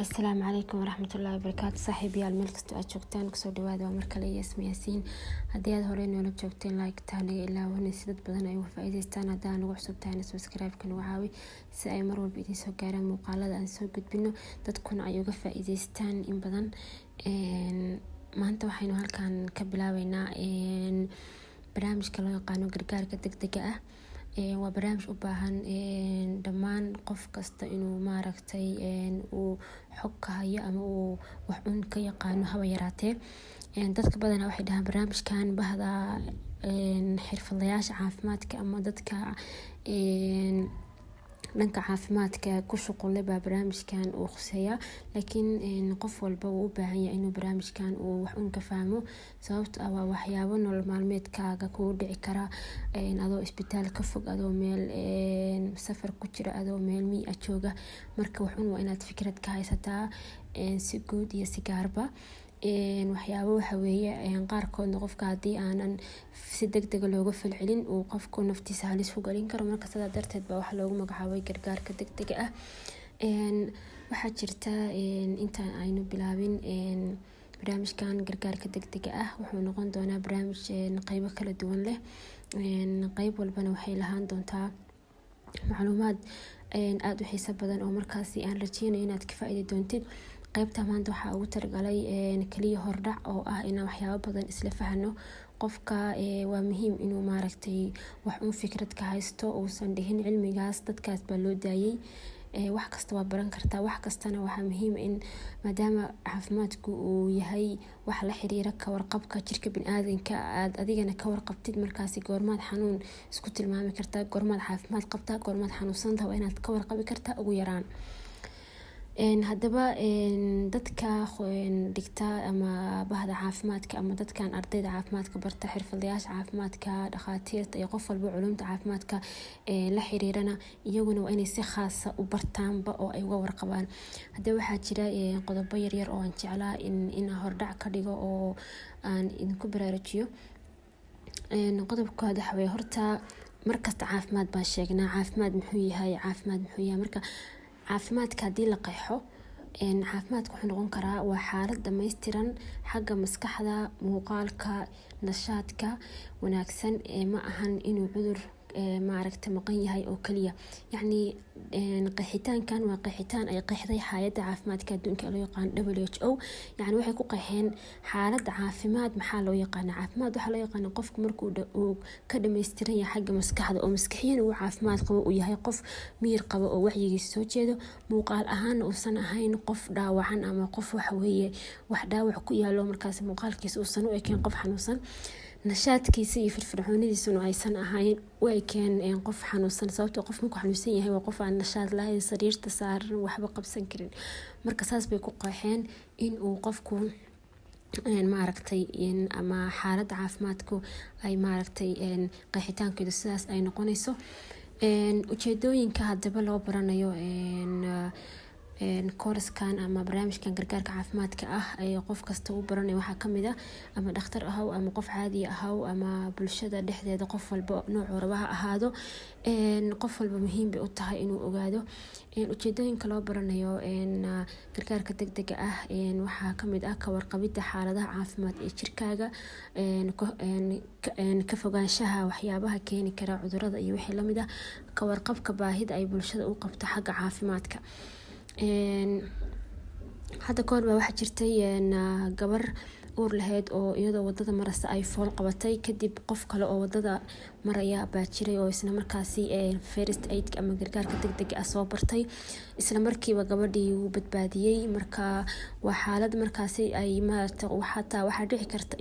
Asalaamu calaykum waraxmatullaahi wabarakaatu. Saaxiibayaal, meel kastoo aad joogtaan, kusoo dhawaada. Waa markale iyo Isma Yaasiin. Haddii aad horey noola joogteen, like taanaga ilaawana si dad badan ay uga faa'iidaystaan. Haddaa nagu cusub tahayna, subscribe-ka nagu caawi si ay mar walba idiin soo gaaraan muuqaalada aan soo gudbino, dadkuna ay uga faa'iidaystaan in badan. Maanta waxaynu halkan ka bilaabeynaa barnaamijka loo yaqaano gargaarka degdega ah. Waa barnaamij u baahan dhammaan qof kasta inuu, maaragtay, uu xog ka hayo ama uu wax un ka yaqaano, haba yaraatee. Dadka badanaa waxay dhahaan barnaamijkan bahda xirfadlayaasha caafimaadka ama dadka dhanka caafimaadka ku shuqul leh baa barnaamijkan uu khuseeyaa, laakiin qof walba wuu u baahan yahay inuu barnaamijkan uu wax un ka fahmo, sababto ah waa waxyaabo nolol maalmeedkaaga kugu dhici kara, adoo isbitaal ka fog, adoo meel safar ku jira, adoo meel miyi ah jooga. Marka wax un waa inaad fikrad ka haysataa, si guud iyo si gaarba. Waxyaabo waxa weeye qaarkoodna qofka haddii aanan si degdega looga falcelin uu qofku naftiisa halis ku galin karo. Marka sidaa darteed baa waxaa loogu magacaabay gargaarka degdega ah. Waxaa jirta, intaan aynu bilaabin barnaamijkan gargaarka degdega ah, wuxuu noqon doonaa barnaamij qeybo kala duwan leh. Qeyb walbana waxay lahaan doontaa macluumaad aada u xiiso badan oo markaasi aan rajeynayo inaad ka faa'iidi doontid. Qeybta maanta waxaa ugu talagalay kaliya hordhac oo ah inaan waxyaabo badan isla fahno. Qofka waa muhiim inuu, maaragtay, wax un fikrad ka haysto, uusan dhihin cilmigaas dadkaas baa loo daayay. Wax kasta waa baran kartaa, wax kastana waxaa muhiim in maadaama caafimaadku uu yahay wax la xiriira ka warqabka jirka biniaadanka, aad adigana ka warqabtid. Markaasi goormaad xanuun isku tilmaami kartaa, goormaad caafimaad qabtaa, goormaad xanuunsantaha, waa inaad ka warqabi kartaa ugu yaraan. Haddaba dadka dhigta ama bahda caafimaadka ama dadkan ardayda caafimaadka barta, xirfadlayaasha caafimaadka, dhakhaatiirta iyo qof walba culumta caafimaadka la xiriirana, iyaguna waa inay si khaasa u bartaanba oo ay uga warqabaan. Haddaba waxaa jira qodobo yaryar oo aan jeclaa in hordhac ka dhigo oo aan idinku baraarujiyo. Qodobka koowaad waxa weye, horta markasta caafimaad baan sheegnaa. Caafimaad muxuu yahay? Caafimaad muxuu yahay? Marka caafimaadka haddii la qeexo, caafimaadka wuxuu noqon karaa waa xaalad dhammaystiran xagga maskaxda, muuqaalka, nashaadka wanaagsan. Ma ahan inuu cudur, maaragta, maqan yahay oo kaliya. Yacni qeexitaankan waa qeexitaan ay qeexday hay'adda caafimaadka adduunka ee loo yaqaan WHO. Yacni waxay ku qeexeen xaaladda caafimaad. Maxaa loo yaqaana caafimaad? Waxaa loo yaqaana qofku markuu uu ka dhammaystiran yahay xagga maskaxda oo maskaxiyan uu caafimaad qabo, uu yahay qof miyir qabo oo wacyigiisa soo jeedo, muuqaal ahaana uusan ahayn qof dhaawacan ama qof, waxa weeye, wax dhaawac ku yaalo, markaas muuqaalkiisa uusan u ekeen qof xanuunsan, nashaadkiisa iyo firfircoonidiisuna aysan ahayn u ekeen qof xanuunsan. Sababtoo qof markuu xanuunsan yahay waa qof aan nashaad lahayn, sariirta saaran, waxba qabsan karin. Marka saas bay ku qeexeen in uu qofku, maaragtay, ama xaaladda caafimaadku ay, maaragtay, qeexitaankeedu sidaas ay noqonayso. Ujeedooyinka hadaba loo baranayo koorskan ama barnaamijkan gargaarka caafimaadka ah ee qof kasta u baranayo waxaa kamid ah, ama dhakhtar ahaw ama qof caadi ahaw ama bulshada dhexdeeda qof walba noocuu raba ha ahaado, qof walba muhiim bay u tahay inuu ogaado. Ujeedooyinka loo baranayo gargaarka degdega ah waxaa kamid ah ka warqabida xaaladaha caafimaad ee jirkaaga, ka fogaanshaha waxyaabaha keeni kara cudurada iyo wixii lamid ah, ka warqabka baahida ay bulshada u qabto xagga caafimaadka. Hadda kahor baa waxaa jirtay gabar uur lahayd oo iyadoo wadada marasa ay fool qabatay. Kadib qof kale oo wadada maraya baa jiray oo isla markaasi first aid ama gargaarka degdega ah soo bartay. Isla markiiba gabadhii wuu badbaadiyey. Marka waa xaalad markaasi ay, maaragta, xataa waxaa dhici karta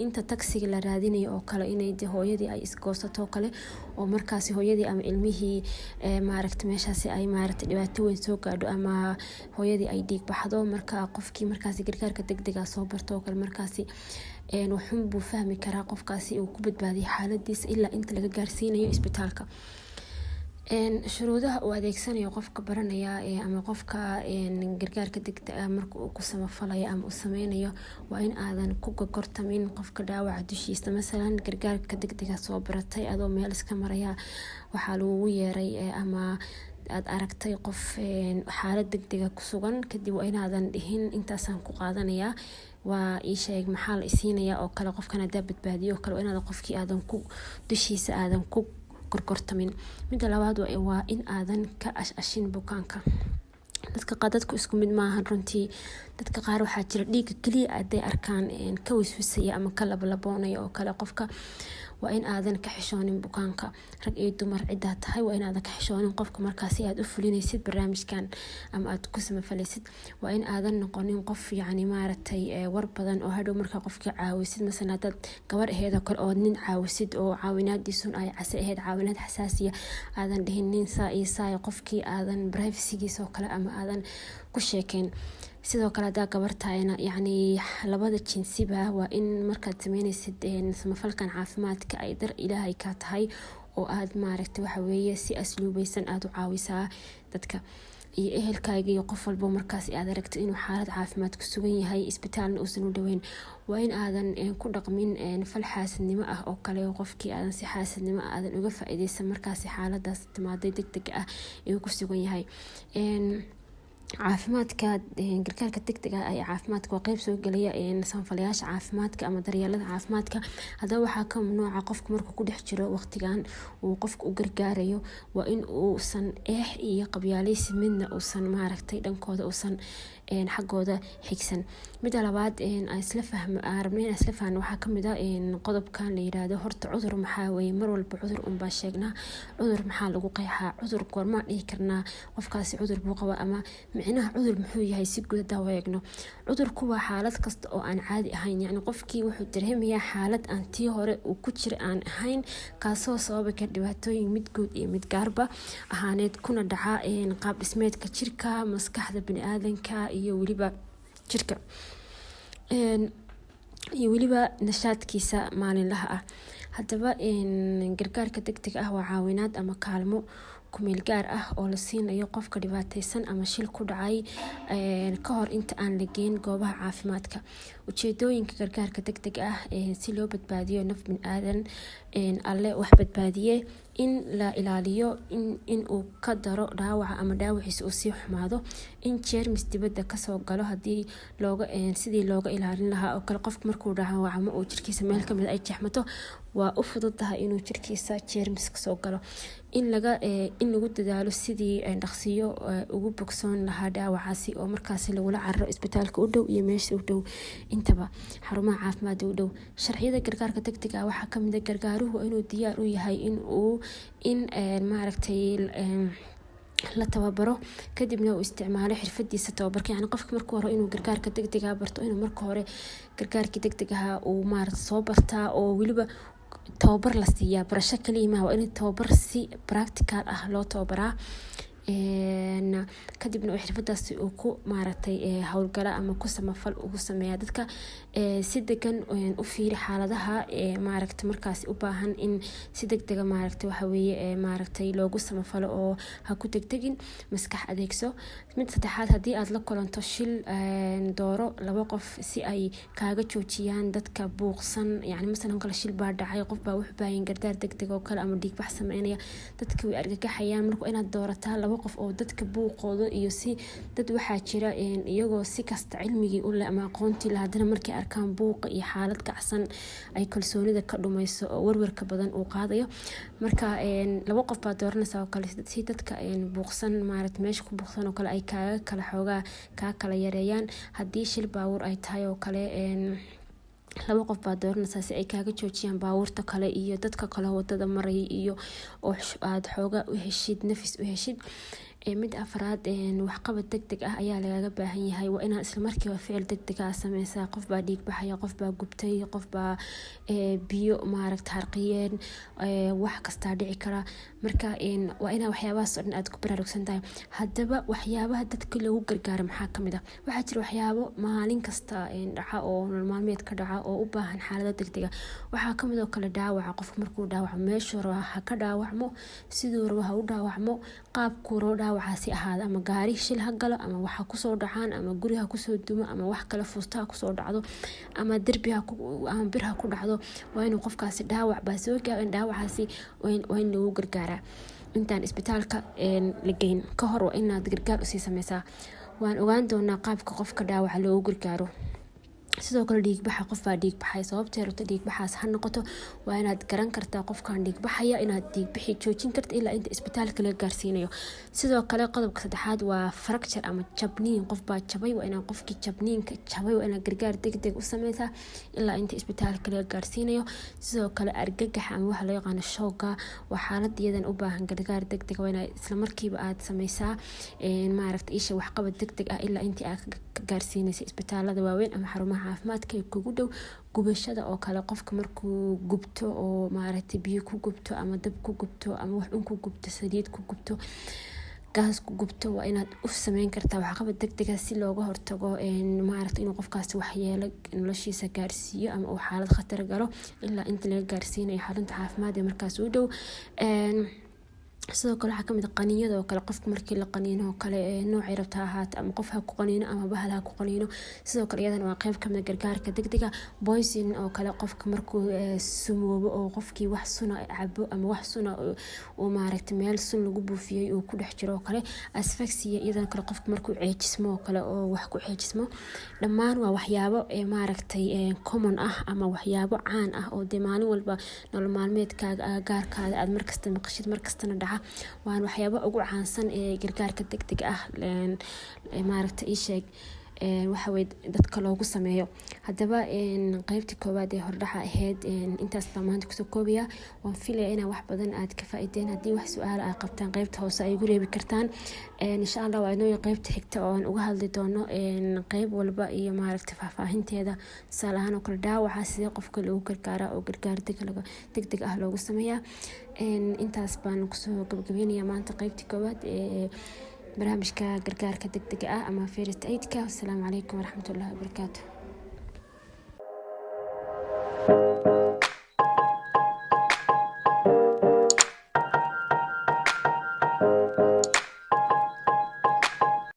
inta taksiga la raadinayo oo kale inay de hooyadii ay isgoosato kale, oo markaasi hooyadii ama ilmihii, maaragta, meeshaasi ay, maaragta, dhibaato weyn soo gaadho ama hooyadii ay dhiig baxdo. Marka qofkii markaasi gargaarka degdega soo barto oo kale, markaasi waxun buu fahmi karaa qofkaasi uu ku badbaadiyo xaaladiisa ilaa inta laga gaarsiinayo isbitaalka. Shuruudaha uu adeegsanayo qofka baranaya ama qofka gargaarka degdega ah marka uu ku samafalayo ama uu sameynayo waa in aadan ku gorgortamin qofka dhaawaca dushiisa. Masalan, gargaarka degdega soo baratay, adoo meel iska maraya waxaa lagugu yeeray ama Aad aragtay qof xaalad degdega ku sugan, kadib waa inaadan dhihin "Intaasaan ku qaadanayaa, waa ii sheeg, maxaa la isiinayaa?" oo kale. Qofkan hadaa badbaadiyo oo kale, waa inaadan qofkii aadan ku dushiisa aadan ku gorgortamin. Midda labaad waa in aadan ka ash-ashin bukaanka. Dadka isku mid maahan runtii. Dadka qaar waxaa jira dhiigga keliya haday arkaan ka wiswisaya ama ka labalaboonaya oo kale. Qofka waa in aadan ka xishoonin bukaanka, rag iyo dumar cidaa tahay, waa inaadan ka xishoonin qofka markaasi aad u fulinaysid barnaamijkan ama aad ku samafalaysid. Waa in aadan noqonin qof, yacni, maaragtay, war badan oo hadhow markaa qofka caawisid, masalan haddaad gabar aheyd oo kale oo nin caawisid oo caawinaadiisun ay case aheyd caawinaad xasaasiya, aadan dhihin nin saa iyo saa, qofkii aadan privacygiisa oo kale ama aadan ku sheekeyn. Sidoo kale hadaa gabar tahayna, yacni labada jinsiba waa in markaad sameynaysid samafalkan caafimaadka ay dar Ilaahay ka tahay oo aad, maaragtay, waxa weeye si asluubeysan aada u caawisaa dadka iyo ehelkaaga iyo qof walbo markaas aad aragto inuu xaalad caafimaad ku sugan yahay, isbitaalna uusan u dhaweyn. Waa in aadan ku dhaqmin fal xaasidnimo ah oo kale, qofkii aadan si xaasidnimo ah aadan uga faa-iideysan markaasi xaaladaas timaaday degdega ah ee uu ku sugan yahay. Caafimaadka, gargaarka degdega ah ee caafimaadka waa qeyb soo gelaya samafalayaasha caafimaadka ama daryeelada caafimaadka. Haddaba waxaa ka mamnuuca qofka markuu ku dhex jiro waqtigan uu qofka u gargaarayo waa in uusan eex iyo qabyaaleysi midna uusan, maaragtay, dhankooda uusan xaggooda xigsan. Mida labaad isla fahmo rabno inaan isla fahno waxaa kamid ah qodobkan la yiraahdo horta cudur maxaa weeye? Mar walba cudur unbaa sheegnaa. Cudur maxaa lagu qeexaa? Cudur goormaan dhihi karnaa qofkaasi cudur buu qabaa, ama micnaha cudur muxuu yahay si guud hadaa eegno? Cudurku waa xaalad kasta oo aan caadi ahayn, yacni qofkii wuxuu dareemayaa xaalad aan tii hore uu ku jira aan ahayn, kaasoo sababi kara dhibaatooyin mid guud iyo mid gaarba ahaaneed, kuna dhaca qaab dhismeedka jirka, maskaxda biniaadanka iyo weliba jirka iyo weliba nashaadkiisa maalinlaha ah. Haddaba gargaarka degdega ah waa caawinaad ama kaalmo kumeel gaar ah oo la siinayo qofka dhibaateysan ama shil ku dhacay ka hor inta aan la geyn goobaha caafimaadka. Ujeedooyinka gargaarka degdega ah: si loo badbaadiyo naf biniaadan, Alle wax badbaadiye, in la ilaaliyo in uu ka daro dhaawaca ama dhaawaciisa uu sii xumaado, in jeermis dibadda kasoo galo hadii looga sidii looga ilaalin lahaa oo kale. Qofka markuu dhaawacmo oo jirkiisa meel kamid ay jeexmato, waa u fududahay inuu jirkiisa jeermis kasoo galo. In lagu dadaalo sidii dhaqsiyo ugu bogsoon lahaa dhaawacaasi, oo markaasi lagula cararo isbitaalka u dhow iyo meesha u dhow intaba, xarumaha caafimaadka u dhow. Sharciyada gargaarka degdega ah waxaa kamid ah: gargaaruhu waa inuu diyaar u yahay in uu in maaragtay la tababaro, kadibna uu isticmaalo xirfadiisa tababarka. Yani qofka marka hore inuu gargaarka degdega barto, inuu marka hore gargaarkii degdegaha uu, maaragta, soo bartaa oo weliba tababar la siiyaa. Barasho kaliya maaha, waa in tababar si practical ah loo tababaraa, kadibna xirfadaasi uu ku, maaragtay, howlgala ama ku samafal ugu sameeya dadka. Si degan u fiiri xaaladaha, maaragtay, markaasi u baahan in si degdega, maaragtay, waxa weeye, maaragtay, loogu samafalo, oo ha ku degdegin, maskax adeegso. Mid saddexaad, haddii aad la kulanto shil, dooro laba qof si ay kaaga joojiyaan dadka buuqsan. Yani masalan kale shil baa dhacay, qof baa wuxuu baahan gargaar degdeg oo kale ama dhiigbax sameynaya, dadka way argagaxayaan. Marka inaad doorataa laba qof oo dadka buuqooda iyo si dad waxaa jira iyagoo si kasta cilmigii u leh ama aqoontii leh, haddana markay arkaan buuqa iyo xaalad kacsan ay kalsoonida ka dhumayso oo warwarka badan uu qaadayo. Marka laba qof baa dooranaysa oo kale si dadka buuqsan, maaragta, meesha ku buuqsan oo kale ay kaaga kala xoogaa kaa kala yareeyaan. Haddii shil baabuur ay tahay oo kale, laba qof baa dooranaysaa si ay kaaga joojiyaan baabuurta kale iyo dadka kale wadada maraya, iyo oo aad xoogaa u heshid, nafis u heshid. Mid afraad, waxqabad degdeg ah ayaa lagaga baahan yahay. Waa inaad isla markiiba ficil degdeg ah sameysaa. Qof baa dhiig baxaya, qof baa gubtay, qof baa biyo, maaragta, harqiyeen, wax kastaa dhici kara. Marka waa inaa waxyaabahaas oo dhan aad ku baraarugsan tahay. Haddaba waxyaabaha dadka loogu gargaaro maxaa kamid ah? Waxaa jira waxyaabo maalin kasta dhaca oo nolol maalmeed ka dhaca oo u baahan xaalado degdeg ah. Waxaa kamid oo kale dhaawaca. Qofka markuu dhaawacmo, meeshuu rabo ha ka dhaawacmo, siduu rabo ha u dhaawacmo, qaabkuu rabo dhaawacaasi ahaado, ama gaari shil ha galo, ama waxa kusoo dhacaan, ama guri ha kusoo dumo, ama wax kale fuusta ha kusoo dhacdo, ama derbi ama bir ha ku dhacdo, waa inuu qofkaasi dhaawac baa soo gaaro, dhaawacaasi waa in lagu gargaaraa. Intaan isbitaalka la geyn ka hor waa inaad gargaar usii sameysaa. Waan ogaan doonaa qaabka qofka dhaawaca loogu gargaaro. Sidoo kale dhiigbaxa, qofbaa dhiigbaxay, sababtee rabto dhiigbaxaas ha noqoto, waa inaad garan kartaa qofkan dhiigbaxaya, inaad dhiigbixi joojin karta ilaa inta isbitaalka laga gaarsiinayo. Sidoo kale qodobka saddexaad waa fracture ama jabniin. Qofbaa jabay, waa inaad qofkii jabniinka jabay waa inaad gargaar degdeg u sameysaa ilaa inta isbitaalka laga gaarsiinayo. Sidoo kale argagaxa ama waxa loo yaqaano shock-ga waa xaalad iyadan u baahan gargaar degdeg. Waa inaad isla markiiba aad sameysaa, maaragta, isha waxqabad degdeg ah ilaa intii aad ka gaarsiinaysa isbitaalada waaweyn ama xarumaha caafimaadka ee kugu dhow. Gubashada oo kale, qofka markuu gubto oo, maaragtay, biyo ku gubto ama dab ku gubto ama wax un ku gubto, saliid ku gubto, gaas ku gubto, waa inaad u sameyn kartaa waxqabad degdega si looga hortago, maaragta, inuu qofkaasi waxyeelo noloshiisa gaarsiiyo ama uu xaalad khatar galo ilaa inta laga gaarsiinayo xarunta caafimaad ee markaas u dhow. Sidoo kale waxaa kamid ah qaniinyada oo kale. Qofka markii la qaniino oo kale, noocay rabta ha ahaato, ama qof ha ku qaniino ama bahal ha ku qaniino, sidoo kale iyadana waa qeyb kamid ah gargaarka degdega. Poison oo kale, qofka markuu sumoobo oo qofkii wax suna cabo ama wax suna uu, maaragtay, meel sun lagu buufiyey uu ku dhex jiro oo kale. Asphyxia iyadana kale, qofka markuu ceejismo oo kale oo wax ku ceejismo. Dhammaan waa waxyaabo, maaragtay, common ah ama waxyaabo caan ah oo dee maalin walba nolol maalmeedkaaga, agagaarkaada aad markasta maqashid, markastana dhaca. Waan waxyaabo ugu caansan ee gargaarka degdega ah, maaragta, ii sheeg, waxaweye dadka loogu sameeyo. Haddaba qeybta koowaad ee hordhaca ahayd intaas baa maanta kusoo koobaya. Waan filaya inaa wax badan aad ka faa'iideen. Haddii wax su-aal aad qabtaan, qeybta hoose ay igu reebi kartaan. Insha Allah waa inoo qeybta xigta oo aan uga hadli doono qeyb walba iyo, maaragta, faahfaahinteeda. Tusaale ahaan oo kale dhaawaca sidee qofka loogu gargaaraa oo gargaar degdeg ah loogu sameeyaa. Intaas baan kusoo gabagabeynaya maanta qeybta koowaad ee barnaamijka gargaarka degdega ah ama first aid-ka. Wasalaamu calaykum waraxmatullahi wabarakaatu.